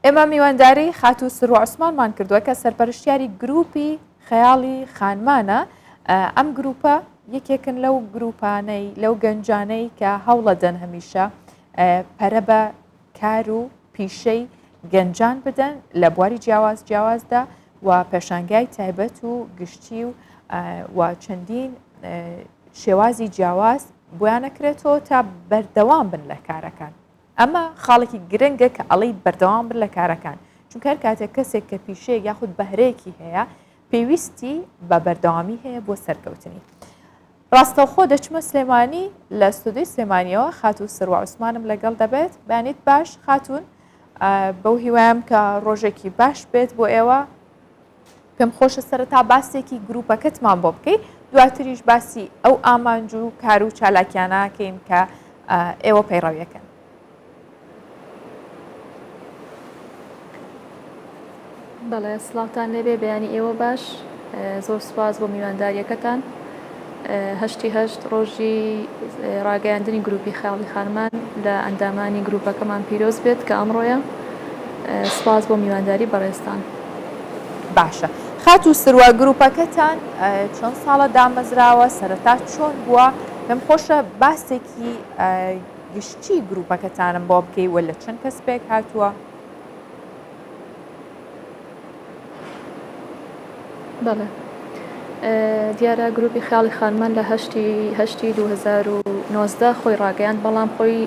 ئێمە میوانداری خاتوو سروە عوسمانمان کردووە کە سەرپەرشتیاری گروپی خەیاڵی خانمانە، ئەم گروپە یەکێکن لەو گروپانەی لەو گەنجانەی کە هەوڵەدەن هەمیشە پەرە بە کار و پیشەی گەنجان بدەن لە بواری جیاواز جیاوازدا و پێشانگای تایبەت و گشتی و و چەندین شێوازی جیاواز بۆیانەکرێتەوە تا بەردەوام بن لە کارەکان. ئەمە خاڵێکی گرنگە کە ئەڵێی بەردەوام بن لە کارەکان، چونکە هەر کاتێک کەسێک کە پیشەیەک یاخود بەهرەیەکی هەیە پێویستی بە بەردەوامی هەیە بۆ سەرکەوتنی. ڕاستەوخۆ دەچمە سلێمانی لە ستۆدیۆی سلێمانیەوە خاتوو سروە عوسمانم لەگەڵ دەبێت. بەیانیت باش خاتوون، بەو هیوایەم کە ڕۆژێکی باش بێت بۆ ئێوە. پێم خۆشە سەرەتا باسێکی گروپەکەتمان بۆ بکەی دواتریش باسی ئەو ئامانج و کار و چالاکیانەکەین کە ئێوە پەیڕەویەکەن. بەڵێ سڵاوتان لێبێ بەیانی ئێوە باش زۆر سوپاس بۆ میوانداریەکەتان هەشتی هەشت ڕۆژی ڕاگەیاندنی گروپی خەیاڵی خانمان لە ئەندامانی گروپەکەمان پیرۆز بێت کە ئەمڕۆیە سوپاس بۆ میوانداری بەڕێزتان. باشە خاتوو سروە گروپەکەتان چەند ساڵە دامەزراوە سەرەتا چۆن بووە پێم خۆشە باسێکی گشتی گروپەکەتانم بۆ بکەی وە لە چەند کەس پێک هاتووە؟ بەڵێ دیارە گروپی خیاڵی خانمان لە هەشتی هەشتی 2019 خۆی ڕاگەیاند بەڵام خۆی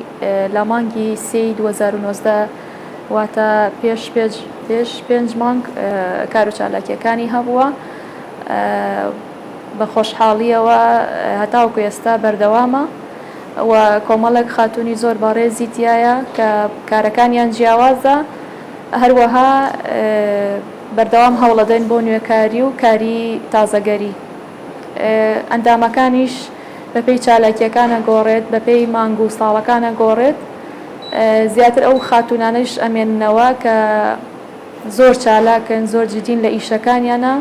لە مانگی سێی 2019 واتە پێش پێش پێش پێنج مانگ کار و چالاکیەکانی هەبووە بە خۆشحاڵیەوە هەتاوەکو ئێستا بەردەوامە و کۆمەڵێک خاتوونی زۆر بەڕێزی تایە کە کارەکانیان جیاوازە هەروەها بەردەوام هەوڵەدەین بۆ نوێکاری و کاری تازەگەری. ئەندامەکانیش بەپێی چالاکییەکان ئەگۆڕێت، بەپێی مانگ و ساڵەکان ئەگۆڕێت. زیاتر ئەو خاتوونانەش ئەمێننەوە کە زۆر چالاکن، زۆر جدین لە ئیشەکانیانا.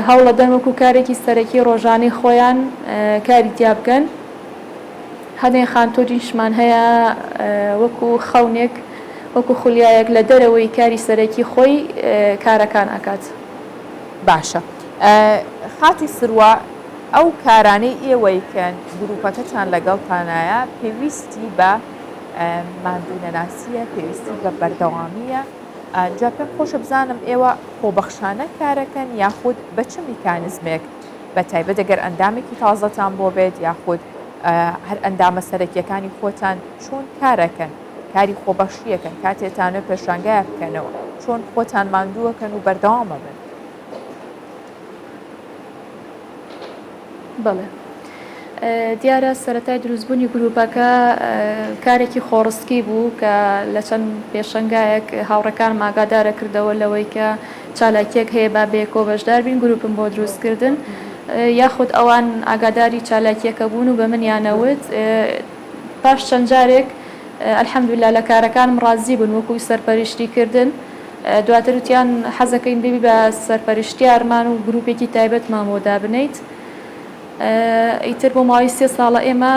هەوڵەدەن وەکو کارێکی سەرەکی ڕۆژانەی خۆیان کاری تیا بکەن. هەنێ خانتوونیشمان هەیە وەکو خەونێک، وەکو خولیایەک لە دەرەوەی کاری سەرەکی خۆی کارەکان ئەکات. باشە خاتوو سروە ئەو کارانەی ئێوەی کە گروپەکەتان لەگەڵتانایە پێویستی بە ماندوونەناسیە پێویستی بە بەردەوامیە جا پێم خۆشە بزانم ئێوە خۆبەخشانە کارەکەن یاخود بە چ میکانزمێک بە تایبەت ئەگەر ئەندامێکی تازەتان بۆ بێت یاخود هەر ئەندامە سەرەکیەکانی خۆتان چۆن کارەکەن کاری خۆبەخشیەکەن کاتێ تانوێ پێشانگایە بکەنەوە چۆن خۆتان ماندووەکەن و بەردەوامە بن؟ بەڵێ دیارە سەرەتای دروستبوونی گروپەکە کارێکی خۆڕسکی بوو کە لە چەند پێشەنگایەک هاوڕێکانم ئاگادارە کردەوە لەوەی کە چالاکیەک هەیە با بەیەکەوە بەشدار بین گروپم بۆ دروست کردن یاخود ئەوان ئاگاداری چالاکیەکە بوون و بە منیانەوت پاش چەند جارێک الحمدللە لە کارەکانم ڕازی بوون وەکو سەرپەرشتی کردن دواتر وتیان حەزەکەین ببی بە سەرپەرشتیارمان و گروپێکی تایبەتمان بۆ دابنێیت ئیتر بۆ ماوەی سێ ساڵە ئێمە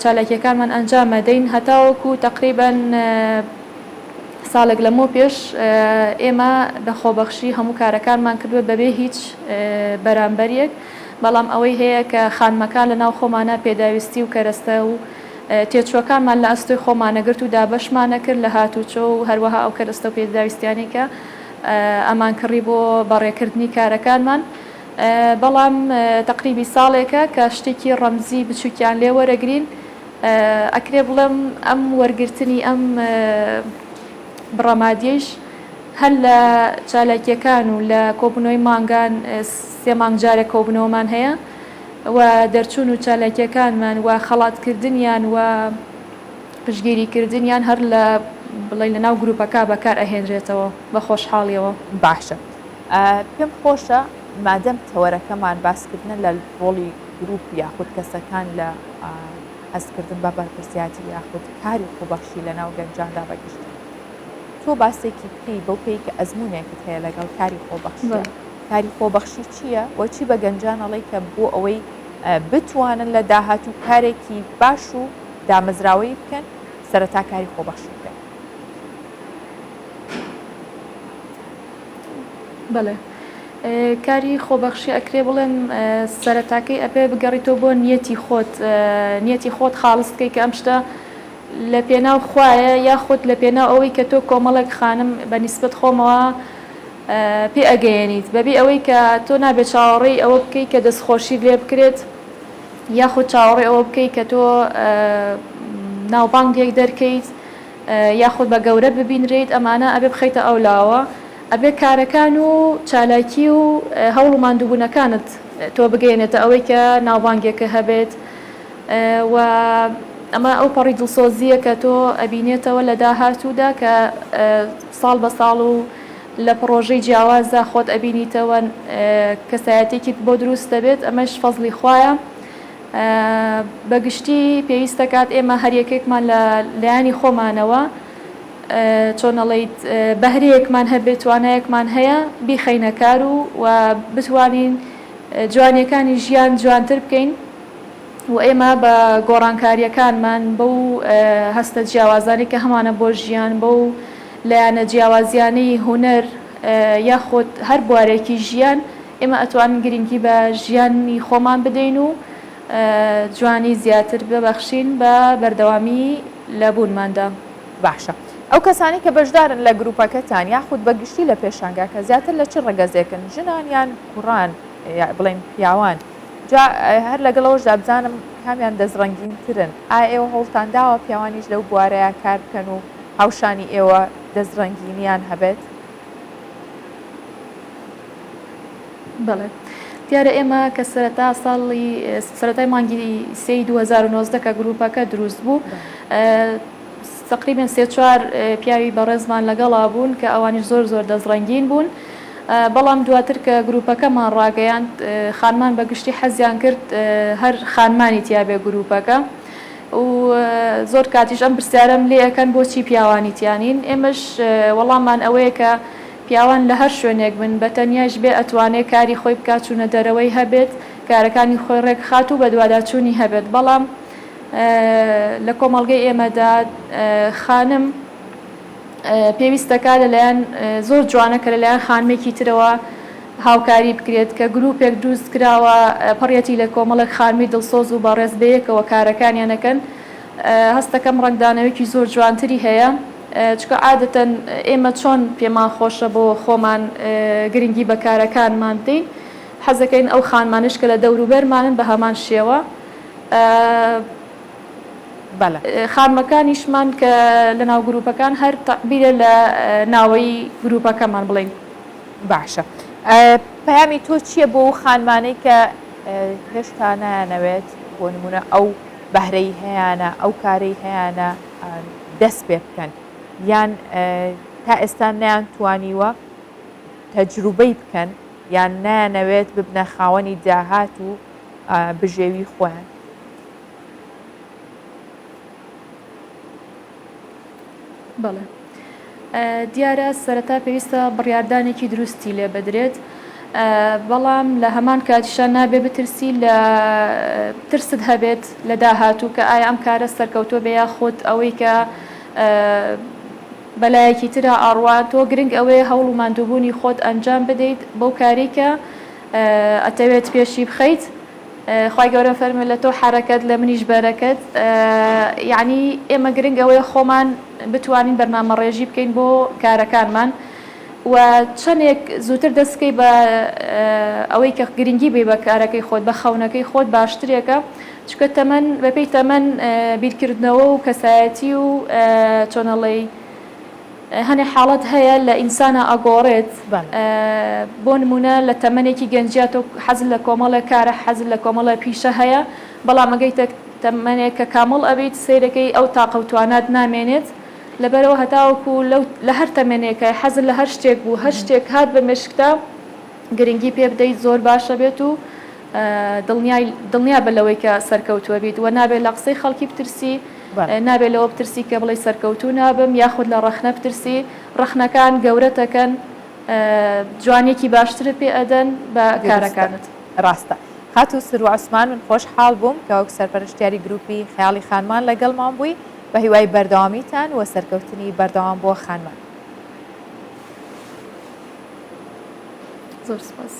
چالاکیەکانمان ئەنجام ئەدەین هەتاوەکو تەقریبەن ساڵێک لەمەو پێش ئێمە بە خۆبەخشی هەموو کارەکانمان کردووە بەبێ هیچ بەرامبەریەک بەڵام ئەوەی هەیە کە خانمەکان لە ناو خۆمانا پێداویستی و کەرەستە و تێچووەکانمان لە ئەستۆی خۆمانە گرت و دابەشمانە کرد لە هاتوچۆ و هەروەها ئەو کەرەستە و پێداویستیانەی کە ئەمانکڕی بۆ بەڕێکردنی کارەکانمان بەڵام تەقریبی ساڵێکە کە شتێکی ڕەمزی بچووکیان لێ وەرەگرین ئەکرێ بڵێم ئەم وەرگرتنی ئەم بڕە مادیەیش هەر لە چالاکیەکان و لە کۆبوونەوەی مانگان سێ مانگ جارێک کۆبوونەوەمان هەیە و دەرچوون و چالاکیەکانمان و خەڵاتکردنیان و پشتگیری کردنیان هەر لە بڵێین لە ناو گروپەکە بەکار ئەهێنرێتەوە بە خۆشحاڵیەوە. باشە پێم خۆشە مادەم تەوەرەکەمان باسکردنە لە ڕۆڵی گروپ یاخود کەسەکان لە هەستکردن بە بەرپرسیاتی یاخود کاری خۆبەخشی لە ناو گەنجاندا بە گشتی تۆ باسێکی بکەی بەو پێی کە ئەزمونێکت هەیە لەگەڵ کاری خۆبەخشی کاری خۆبەخشی چییە و چی بە گەنجان ئەڵێی کە بۆ ئەوەی بتوانن لە داهاتوو کارێکی باش و دامەزراوەیی بکەن سەرەتا کاری خۆبەخشی بکەن؟ بەڵێ کاری خۆبەخشی ئەکرێ بڵێم سەرەتاکەی ئەبێ بگەڕیتەوە بۆ نیەتی خۆت نیەتی خۆت خاڵس بکەی کە ئەم شتە لە پێناو خوایە یاخود لە پێناو ئەوەی کە تۆ کۆمەڵێک خانم بە نیسبەت خۆمەوە پێ ئەگەیەنیت بەبێ ئەوەی کە تۆ نابێت چاوەڕێی ئەوە بکەی کە دەستخۆشیت لێ بکرێت یاخود چاوەڕێ ئەوە بکەی کە تۆ ناوبانگێک دەرکەیت یاخود بە گەورە ببینرێیت ئەمانە ئەبێ بخەیتە ئەو لاوە ئەبێ کارەکان و چالاکی و هەوڵ و ماندووبوونەکانت تۆ بگەیەنێتە ئەوەی کە ناوبانگێکە هەبێت و ئەمە ئەو پەڕی دڵسۆزییە کە تۆ ئەبینێتەوە لە داهاتوودا کە ساڵ بە ساڵ و لە پڕۆژەی جیاوازدا خۆت ئەبینیتەوە کەسایەتیەکیت بۆ دروست دەبێت ئەمەش فەزڵی خوایە بە گشتی پێویستە کات ئێمە هەر یەکێکمان لە لایەنی خۆمانەوە چۆن ئەڵێیت بەهرەیەکمان هەبێت توانایەکمان هەیە بیخەینە کار و و بتوانین جوانیەکانی ژیان جوانتر بکەین و ئێمە بە گۆڕانکارییەکانمان، بەو هەستە جیاوازانەی کە هەمانە بۆ ژیان، بەو لایەنە جیاوازییانەی هونەر یاخود هەر بوارێکی ژیان، ئێمە ئەتوانین گرنگی بە ژیانی خۆمان بدەین و جوانی زیاتر ببەخشین بە بەردەوامی لە بوونماندا. باشە ئەو کەسانەی کە بەشدارن لە گروپەکەتان یاخود بە گشتی لە پێشانگاکە زیاتر لە چ ڕەگەزێکن ژنان یان کوڕان بڵێین پیاوان؟ جا هەر لەگەڵ ئەوەشدا بزانم کامیان دەستڕەنگینترن، ئایا ئێوە هەوڵتان داوە پیاوانیش لەو بوارەیا کار بکەن و هاوشانی ئێوە دەستڕەنگینیان هەبێت؟ بەڵێ. دیارە ئێمە کە سەرەتا ساڵی سەرەتای مانگی سێی 2019 کە گروپەکە دروست بوو تەقریبەن سێ چوار پیاوی بەڕێزمان لەگەڵا بوون کە ئەوانیش زۆر زۆر دەستڕەنگین بوون بەڵام دواتر کە گروپەکەمان ڕاگەیاند خانمان بە گشتی حەزیان کرد هەر خانمانی تیابێ گروپەکە و زۆر کاتیش ئەم پرسیارەم لێ ئەکەن بۆچی پیاوانی تیانین ئێمەش وەڵاممان ئەوەیە کە پیاوان لە هەر شوێنێک بن بە تەنیایش بێ ئەتوانێ کاری خۆی بکات چوونە دەرەوەی هەبێت کارەکانی خۆی ڕێکخات و بەدواداچوونی هەبێت بەڵام لە کۆمەڵگەی ئێمەدا خانم پێویستەکە لەلایەن زۆر جوانە کە لەلایەن خانمێکی ترەوە هاوکاری بکرێت کە گروپێک دروست کراوە پڕیەتی لە کۆمەڵێک خانمی دڵسۆز و بەڕێز بەیەکەوە کارەکانیان ئەکەن هەستەکەم ڕەنگدانەوەیەکی زۆر جوانتری هەیە چونکە عادەتەن ئێمە چۆن پێمان خۆشە بۆ خۆمان گرنگی بە کارەکانمان بدەین حەزەکەین ئەو خانمانەش کە لە دەوروبەرمانن بە هەمان شێوە بەلە. خانمەکانیشمان کە لەناو گروپەکان هەر تەعبیرە لە ناوەی گروپەکەمان بڵێین. باشە پەیامی تۆ چییە بۆ ئەو خانمانەی کە هێشتا نایانەوێت بۆ نمونە ئەو بەهرەی هەیانە ئەو کارەی هەیانە دەست پێ بکەن یان تا ئێستا نەیان توانیوە تەجروبەی بکەن یان نایانەوێت ببنە خاوەنی داهات و بژێوی خۆیان. بەڵێ دیارە سەرەتا پێویستە بڕیاردانێکی دروستی لێ بدرێت بەڵام لە هەمان کاتیشا نابێ بترسی لە ترست هەبێت لە داهاتوو کە ئایا ئەم کارە سەرکەوتووە بێ یاخود ئەوەی کە بەلایەکی ترا ئاڕوا تۆ گرنگ ئەوەیە هەوڵ و ماندووبوونی خۆت ئەنجام بدەیت بەو کارەی کە ئەتەوێت پێشی بخەیت خوای گەورە فەرمووی لە تۆ حەرەکەت لە منیش بەرەکەت یەعنی ئێمە گرنگ ئەوەیە خۆمان بتوانین بەرنامەڕێژی بکەین بۆ کارەکانمان و چەندێک زووتر دەست بکەی بە ئەوەی کە گرنگی بی بە کارەکەی خۆت بە خەونەکەی خۆت باشترێکە چونکە تەمەن بەپێی تەمەن بیرکردنەوە و کەسایەتی و چۆنەڵێی هەنێ حاڵەت هەیە لە ئینسانا ئەگۆڕێت بۆ نمونە لە تەمەنێکی گەنجیا تۆ حەزت لە کۆمەڵێک کارە حەزت لە کۆمەڵێ پیشە هەیە بەڵام ئەگەیتە تەمەنێک کە کامڵ ئەبیت سەیرەکەی ئەو تاقە و توانات نامێنێت لەبەرئەوە هەتاوەکو لەو لە هەر تەمەنێکای حەزت لە هەر شتێک بوو هەر شتێک هات بە مێشکتا گرنگی پێ بدەیت زۆر باشە بێت و دڵنیای دڵنیابە لەوەی کە سەرکەوتووە بیت وە نابێت لە قسەی خەڵکی بترسی نابێت لەوە بترسی کە بڵێی سەرکەوتوو نابم یاخود لە ڕەخنە بترسی ڕەخنەکان گەورەتەکەن جوانیەکی باشترت پێ ئەدەن بە کارەکانت. ڕاستە خاتوو سروە عوسمان من خۆش حاڵ بووم کە وەک سەرپەرشتیاری گروپی خەیاڵی خانمان لەگەڵمان بووی بە هیوای بەردەوامیتان و سەرکەوتنی بەردەوام بۆ خانمان. زۆر سپاس.